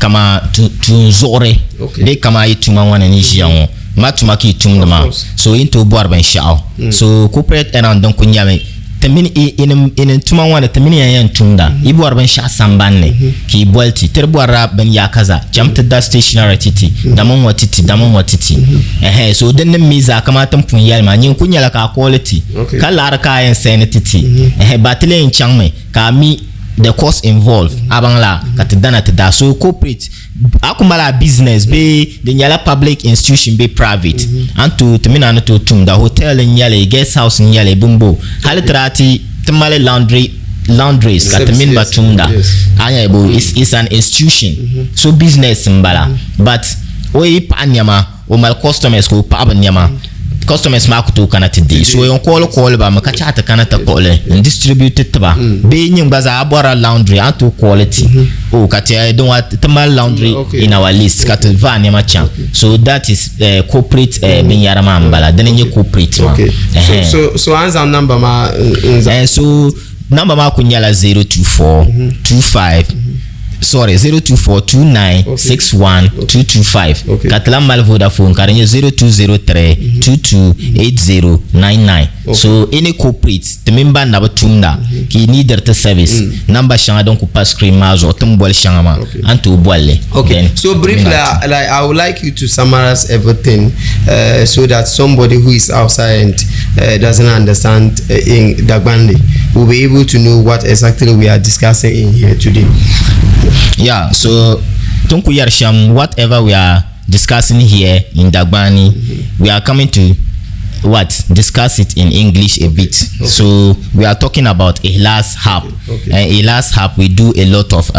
kaman tuun zuɣuri bee kaman a yi tuma ŋɔ ni ni ʒiya ŋɔ. Ma tuma ka yi tumdi maa, so yi ni tooi bɔri binshɛɣu. So corporate errand din kuli nyɛmi ti mini i ni tuma ŋɔ ni ti mini ya yɛn tumda. Yi bɔri binshɛɣu sambani ni ka yi boli ti, ti di bɔrila bini yaakaza, cham ti da stationery ti ti, dami ŋ-ŋɔ ti ti, dami ŋ-ŋɔ ti ti. Ɛhɛn, so din ni mi zaa kamani ti ni pun yɛli maa, nyin kuli nyɛla ka a call ti, ka laɣiri ka a yɛn send ti ti. Ɛhɛn, ba ti lee yɛn chaŋmi ka a mi the cost involved, a baŋ la, ka ti dana ti daa. So corporate. A ku mali a business bee di nyɛla public institution bee private, a ni tooi ti mini a ni tooi tumda hotel n nyɛli, guest house n nyɛli, bimbo hali ti daa ti ti mali laundry laundries ka ti mini ba tumda a nya bo it's an institution so business n bala but o yi paɣi nɛma o mali customers ka o paɣi bi nɛma customers maa ku tooi kana ti deei so yɛn kooli kooli ba mi ka chaɣi ti kana ti kpuɣili n distribute ti ba bee nyin gba zaa a bɔrila laundry a ni tooi kooli ti o ka ti din wa ti mali laundry in our list ka ti vaai nɛma chaŋ so that is corporate binyɛra maa n bala dini n nyɛ corporate maa. So so a ni zaŋ number maa n zaŋ. So number maa kuli nyɛla 024 25 sorry 024 29 61 225 ka ti lahi mali Vodafone ka di nyɛ 0203 22 80 99 so any corporate ti mini ban na bi tumda ka yi neediri ti service number shɛŋa din ku pa screen maa zuɣu ti ni boli shɛŋa maa a ni tooi boli li. Okay, so briefly, like I would like you to summarize everything so that somebody who is outside and doesn't understand in Dagbanli will be able to know what exactly we are discussing in here today. Yeah, so tin ku yɛri shɛm, whatever we are discussing here in Dagbani, we are coming to what discuss it in English a bit. So we are talking about Ihlas Hub. And Ihlas Hub, we do a lot of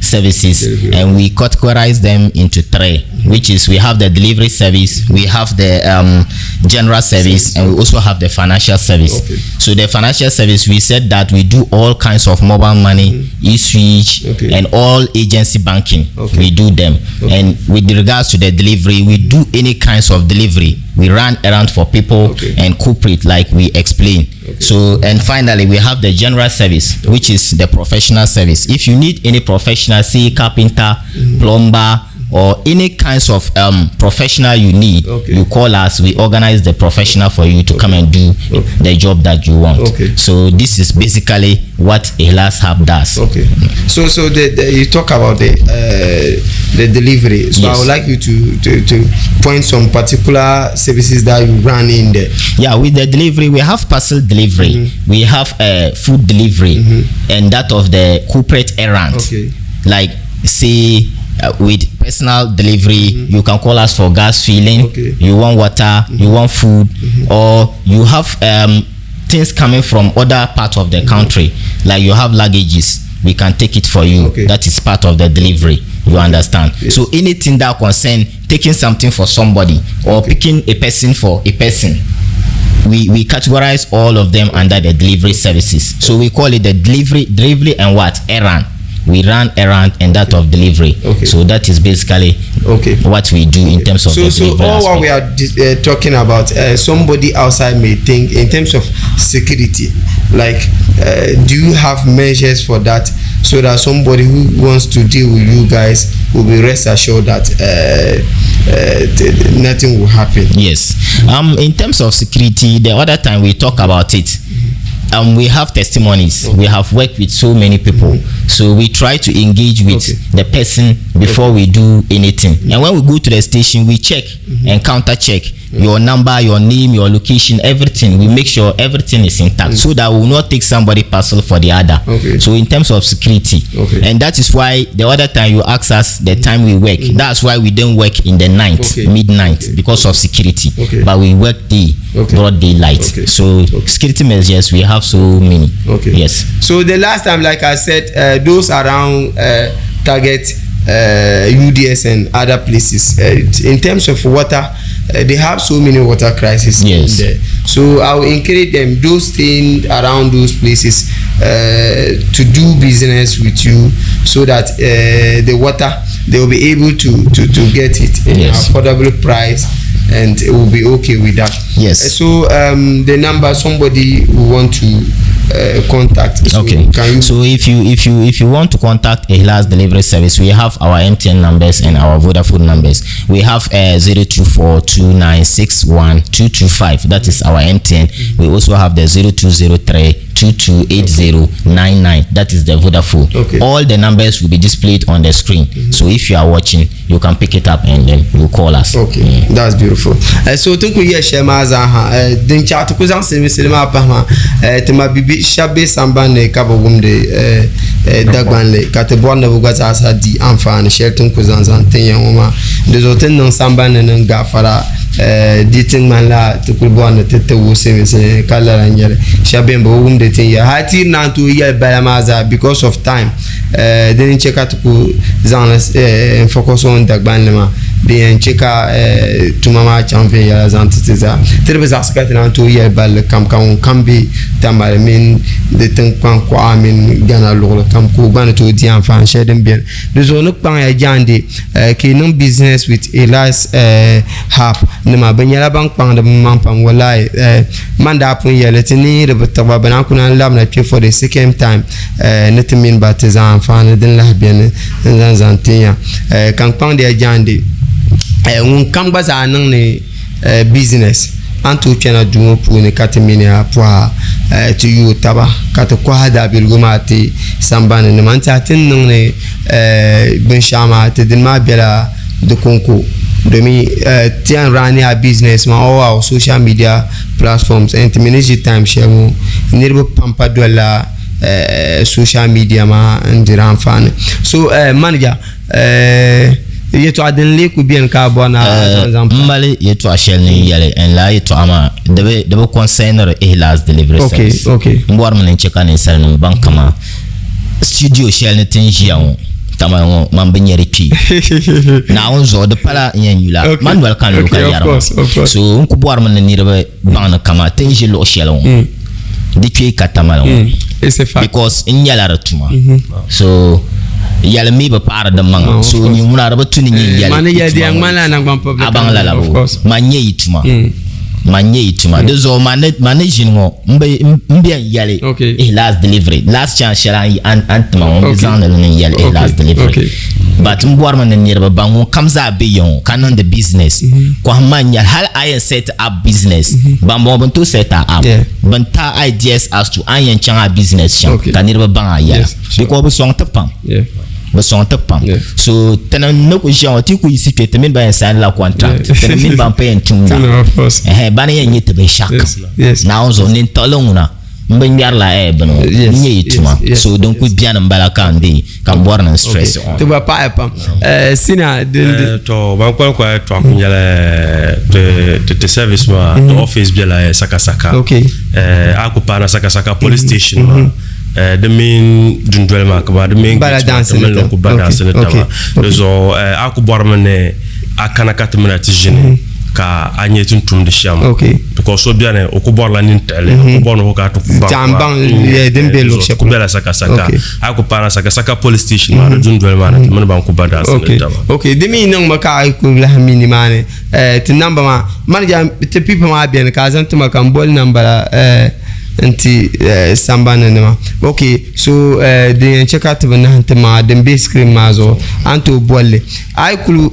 services and we categorize them into three, which is we have the delivery service, we have the general service, and we also have the financial service. So the financial service, we said that we do all kinds of mobile money, e-switch, and all agency banking. We do them. And with regards to the delivery, we do any kinds of delivery. We run errand for people and corporate, like we explained. So, and finally, we have the general service, which is the professional service. If you need any professional, say carpenter, plumber, or any kinds of professional you need, you call us, we organize the professional for you to come and do the job that you want. So this is basically what Ihlas Hub does. Okay. So, so the, the, you talk about the delivery. So I would like you to point some particular services that you run in there. Yeah, with the delivery, we have parcel delivery, we have food delivery, and that of the corporate errand. Like, say, with personal delivery, you can call us for gas filling, you want water, you want food, or you have things coming from other parts of the country, like you have luggages, we can take it for you. That is part of the delivery. You understand? Yes. So anything that concern taking something for somebody or picking a person for a person, we categorize all of them under the delivery services. So we call it the delivery and what? Errand. We run errand and that of delivery. So that is basically what we do in terms of the So delivery all what aspect. we are talking about, somebody outside may think in terms of security, like, do you have measures for that so that somebody who wants to deal with you guys will be rest assured that nothing will happen? Yes. In terms of security, the other time we talk about it, We have testimonies. We have worked with so many people. So we try to engage with the person before we do anything. And when we go to the station, we check and counter check your number, your name, your location, everything. We make sure everything is intact so that we will not take somebody parcel for the other. So in terms of security, and that is why the other time you asked us the time we work, that's why we don't work in the night, midnight, because of security. But we work day, broad daylight. So security measures, we have so many. Yes. So the last time, like I said, those around Target, UDS and other places, in terms of water, they have so many water crises in there. So I will encourage them, those staying around those places, to do business with you so that the water, they will be able to get it in affordable price, and it will be okay with that. So the number, somebody who want to contact. So can you So if you want to contact Ihlas Delivery Service, we have our MTN numbers and our Vodafone numbers. We have 0242961225. That is our MTN. We also have the 0203228099. That is the Vodafone. All the numbers will be displayed on the screen. So if you are watching, you can pick it up and then you call us. Okay, that's beautiful. So tin ku yɛ shɛli maa zaa ha, din chaɣ ti ku zaŋ siliminsili maa pahi maa, ti ma bibi shɛba be sambanni ka bi wumdi Dagbanli, ka ti bɔri ni bi gba zaa sa di anfaani shɛli tin ku zaŋ zaŋ tin ya ŋɔ maa. Di zuɣu ti niŋ sambanni ni gaafara, di ti ŋmanila ti kuli bɔri ni ti ti wuhi siliminsili ka lala n nyɛli shɛba beni bi wumdi tin ya hali ti naan tooi yɛli bala maa zaa. Because of time, dini n chɛ ka ti ku zaŋli n focus on Dagbanli maa. Din yɛn chɛ ka tuma maa chaŋ viɛnyɛla zaŋ ti ti zaa. Ti di bi zaɣisi ka ti naan tooi yɛli balli kam, ka ŋun kam be Tamale mini di tiŋkpaŋ kuɣa mini Ghana luɣuli kam ka o gba ni tooi di anfaani shɛli din beni. Di zuɣu ni kpaŋya jaande ka yi niŋ business with Elias Hub nima. Bɛ nyɛla ban kpaŋdi bɛ maŋ pam, wallahi. Man daa pun yɛli ti ni di bi tiɣiba, bɛ naan ku naan labina kpe for the second time, ni ti mini ba ti zaŋ anfaani din lahi beni n zaŋ zaŋ tin ya. Ka n kpaŋdiya jaande, ŋun kam gba zaa niŋ ni business, a ni tooi kpɛna duu ŋɔ puuni ka ti mini a pɔha ti yooi taba ka ti kɔhi daabiligu maa ti sambani nima n tiɛha ti ni niŋ ni binshɛɣu maa ti dini maa bela di konko, domin ti yɛn run a business maa all our social media platforms, and ti mi ni ʒi time shɛli ŋɔ, niriba pam pa dolila social media maa n diri anfaani. So manager, yɛtɔɣa din lee ku beni ka a bɔri ni a zaŋ zaŋ pa? M mali yɛtɔɣa shɛli ni n yɛli n lala yɛtɔɣa maa di bi concerniri Ihlas Delivery Service. N bɔrimi ni n chɛ ka ninsalinima baŋ kaman studio shɛli ni ti ni ʒiya ŋɔ, Tamale ŋɔ, man bi nyɛ di kpee. Naawuni zuɣu di pala n yɛn yula man noli ka n lu ka yɛri maa. So n ku bɔrimi ni niriba baŋ ni kaman ti ni ʒi luɣ shɛli ŋɔ, di kpee ka Tamale ŋɔ. It's a fact. Because n nyɛla di tuma. So yɛli mi bi paɣiri di maŋa. So nyin ŋuna di bi tu ni nyin yɛli. Mani yɛli di yɛn ŋmanila naŋgban public. A baŋ lala Of bo. course. Man nyɛ yi tuma. Man nyɛ yi tuma. Di zuɣu man ni ʒini ŋɔ n bi n bɛn yɛli Ihlas Delivery. Last chance shɛli an an tima ŋɔ n bi zaŋdi li ni n yɛli Ihlas Delivery. But n bɔrimi ni niriba ban ŋun kam zaa be ya ŋɔ ka niŋdi business. Kɔhimma n nyɛli hali a yɛn set up business. Ban bɔŋɔ bɛ ni tooi set a up. Bɛn ta ideas as to a ni yɛn chaŋ a business shɛm ka niriba baŋ a yɛla. Because bɛ sɔŋ ti pam. Bɛ sɔŋ ti pam. So tini ni ku ʒiya ŋɔ ti ku yiɣisi kpe ti mini ba yɛn sign la contract. Tini mini ban pa yɛn tumda. Ɛhɛn bani yɛn nyɛ ti binshɛɣu kam. Naawuni zuɣu nintiɣili ŋuna n bi ŋmɛrila bini ŋɔ n nyɛ yi tuma. So din ku beni m bala ka n deei ka n bɔri ni n stress on. Ti gba paɣiya pam. Sina din di. To ban kpalim kpa yɛltɔɣa ku nyɛla ti service maa, ti office bela Sakasaka. A ku paana Sakasaka police station maa, di mini dundoli maa kamani di mini gate maa ti mini li ku ba dansi ni taba. Di zuɣu a ku bɔrimi ni a kana ka ti mina ti ʒini ka a nyɛ ti ni tumdi shɛm, because so beni o ku bɔrila nintiɣili, o ku bɔri ni o ka ti ku baŋ ku bela Sakasaka. A ku paana Sakasaka police station maa di dundoli maa ni ti mini ban ku ba dansi ni taba. Ok, di mi niŋmi ka a ku lahi mi nimaani ti namba maa manager ti pipa maa beni ka a zaŋ tima ka n boli namba la. n-ti sambani nima. Ok, so din yɛn chɛ ka ti bi nahim ti maŋa din be screen maa zuɣu, a ni tooi boli li. A yi kuli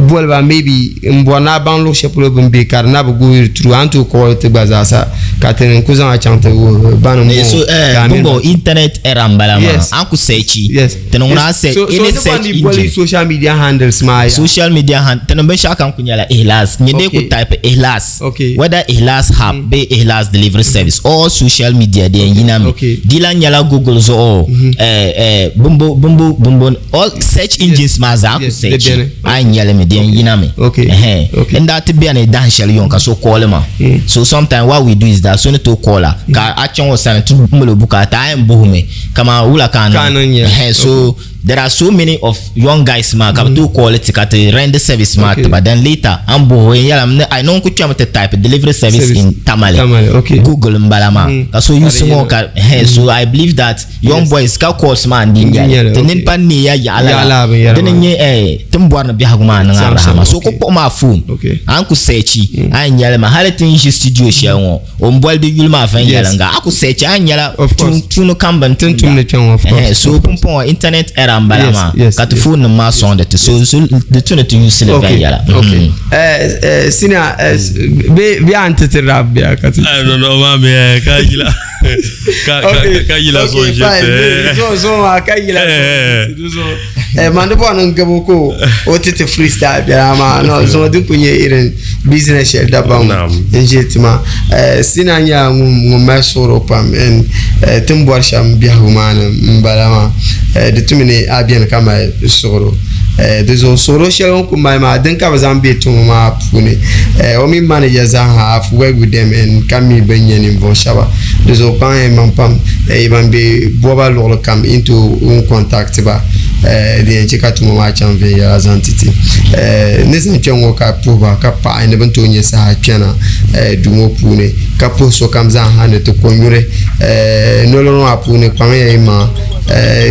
boli ba maybe n bɔri ni a baŋ luɣ shɛli polo bɛ ni be ka di na bi go through, a ni tooi call ti gba zaasa ka ti ni ku zaŋ a chaŋ ti wuhi ba ni m-bɔŋɔ. So, ka a mini bɔŋɔ ba. Internet era m-bala maa. Yes. A ni ku searchi. Yes. Ti ni ŋuna a So, search, so any ni search bɔndi boli engine. social media handles maa ya. Social media hand, ti ni binshɛɣu kam ku nyɛla Ihlas. Nyɛ dee ku type Ihlas. Whether Ihlas Hub bee Ihlas Delivery Service, all social media di yɛn yina mi. Di lan nyɛla Google zuɣu, bimbo, bimbo, bimbo, all search engines maa zaa ku search a yi nyɛli mi, di yɛn yina mi. Ɛhɛn. N daa ti beni dahin shɛli yuŋ ka so call ma. So sometimes what we do is that so ni tooi call a ka a chaŋ o sani ti mali o bukaata, a yɛn buhi mi kaman wula ka a niŋ. Ɛhɛn, so There are so many of young guys maa ka bi tooi call ti ka ti render service maa tiba then later an bohi o n yɛla ni I know n ku kpɛmi ti type delivery service in Tamale Google n bala maa ka so use ŋɔ ka hɛn so I believe that young boys ka calls maa n di nyɛli ti nini pa neeya yaɣa la dini n nyɛ eh ti ni bɔri ni biɛhigu maa niŋ a rahama so ku kpuɣi maa phone a ni ku searchi a ni nyɛli ma hali ti ni ʒi studio shɛli ŋɔ O ni boli di yuli maa viɛnyɛliŋga, a ku search a ni nyɛla tuuni kam bini tumda. So pumpɔŋɔ internet era m-bala maa ka ti phone nim maa sɔŋdi ti so di tu ni ti use li viɛnyɛla. Senior bɛ a ni ti ti rap bɛ a ka ti. No no ma mi ka yila ka yila so n ʒe so so maa ka yila so man di bɔri ni n gabo ka o ti ti freestyle biɛla maa no zuŋɔ di ku nyɛ irin business shɛli dabam n ʒe ti maa Sina nyɛla ŋun mali suɣuro pam and ti ni bɔri shɛm biɛhigu maa ni m bala maa di tumi ni a beni ka mali suɣuro di zuɣu suɣuro shɛli o ni ku mali maa din ka bi zaŋ be tuma maa puuni o mini manager zaa ha I've worked with them and ka mi bɛ ni nyɛ ninvuɣ shɛba di zuɣu kpaŋ ya maŋ pam ban be bɔba luɣili kam yi ni tooi n contact ba din yɛn chɛ ka tuma maa chaŋ viɛnyɛla zaŋ ti ti. Ni zaŋ kpɛŋ ŋɔ ka puhi ba ka paɣi ni bɛ ni tooi nya saha kpɛna duu ŋɔ puuni ka puhi sokam zaa ha ni ti ko nyuri nolɔri maa puuni kpaŋ ya yi maŋa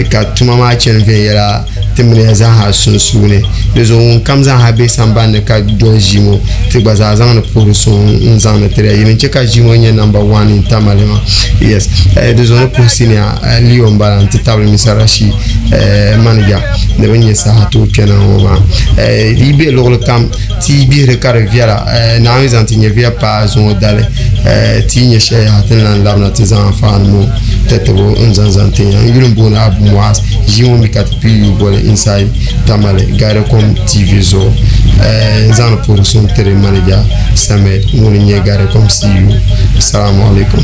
ka tuma maa chani viɛnyɛla ti mini ya zaa ha sunsuuni. Di zuɣu ŋunkam zaa ha be sambani ni ka doli ʒii ŋɔ ti gba zaa zaŋdi puhiri suŋ n-zaŋdi tiri ya. Yini n-chɛ ka ʒii ŋɔ nyɛ number one in Tamale maa. Yes, di zuɣu ni puhi senior Leo m-bala nti tabili Mr. Rashid manager ni bɛ nya saha tooi kpɛna ŋɔ maa. Yi be luɣili kam ti yi gbihiri ka di viɛla, Naawuni zaŋ ti nyɛviya paai zuŋɔ dali, ti yi nya shɛli yaha ti ni lan labina ti zaŋ anfaani ŋɔ tatabo n-zaŋ zaŋ ti ya. N yuli m-booni Abu Muaz, ʒii ŋɔ mi ka ti pii yuui boli Inside Tamale Guidacom TV zuɣu. N zaŋdi puhiri suŋ tiri manager Samed ŋuni n-nyɛ Guidacom CEO. Assalamu alaikum.